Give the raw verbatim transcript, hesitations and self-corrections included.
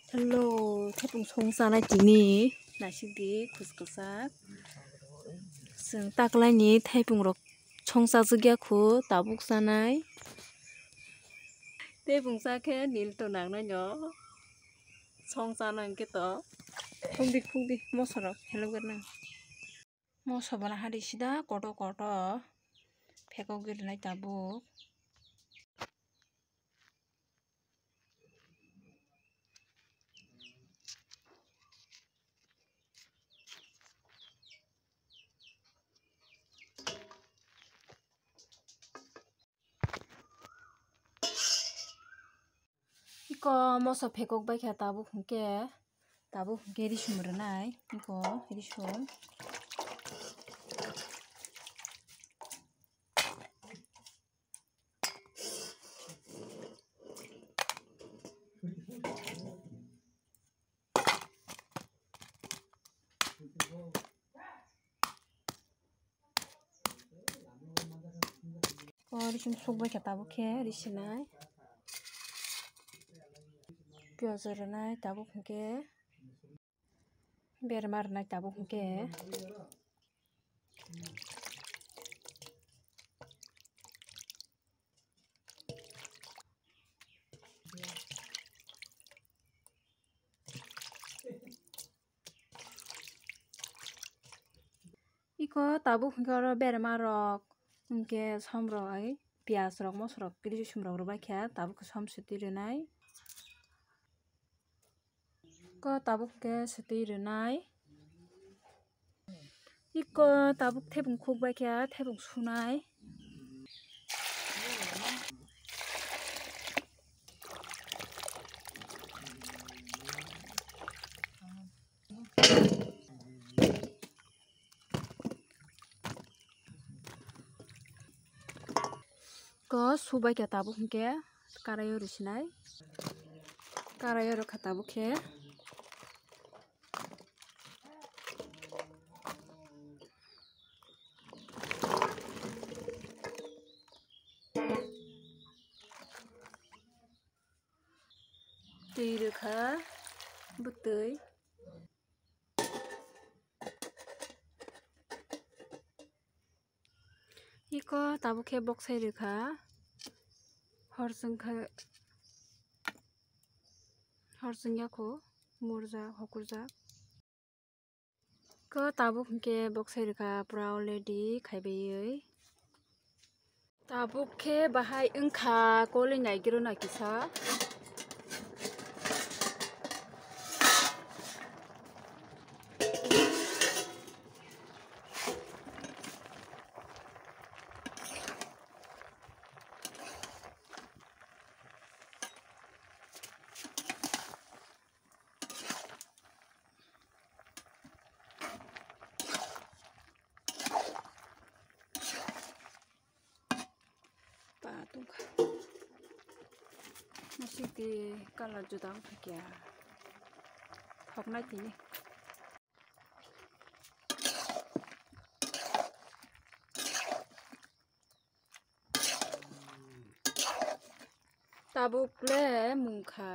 Hello, thaipung song chanai tini, naisik di khus kwchak. Chwng taklaini thaipung rok song chajak ya khu, tabuk chanai. Thaipung cha khe nil to nangnai no. Song chana hwnkhe to. Phungdi, phungdi, moso rok helogwi nang. Moso bola hari sida koto koto phekogwi rwnai tabuk. Iko moso phekok bai kha tabuk hwnkhe, tabuk hwnkhe risum rwnai, iko risum. O risum sukbai kha tabuk khe risinai. Piyaj rwnai tabuk hwnkhe. Berma rwnai tabuk hwnkhe. Iko tabuk hwnkhe oro berma rok, hwnkhe som rok ai piyaj rok, moso rok, kiri sum rok rwbai kha, tabuk khe som swtwi rwnai. Ko tabuk khe swtwi rwnai. Iko tabuk thebung khukbai khe thebung sunai. Ko subai khe tabuk hwnkhe karai o rwsinai. Karai o rwkha tabuk khe. Twi rwkha bwtwi. Iko tabuk khe boksai rwkha. Hor chwngkha, hor chwngya kho murjak, hokurjak. Ko tabuk hwnkhe boksai rwkha pura already khaibaiwi. Tabuk khe bahai wngkha koli naigwrwna kisa. Pa tongkha. Nasik di colour juda wngkha kya. Thoknai tini. Tabuk le mungkha.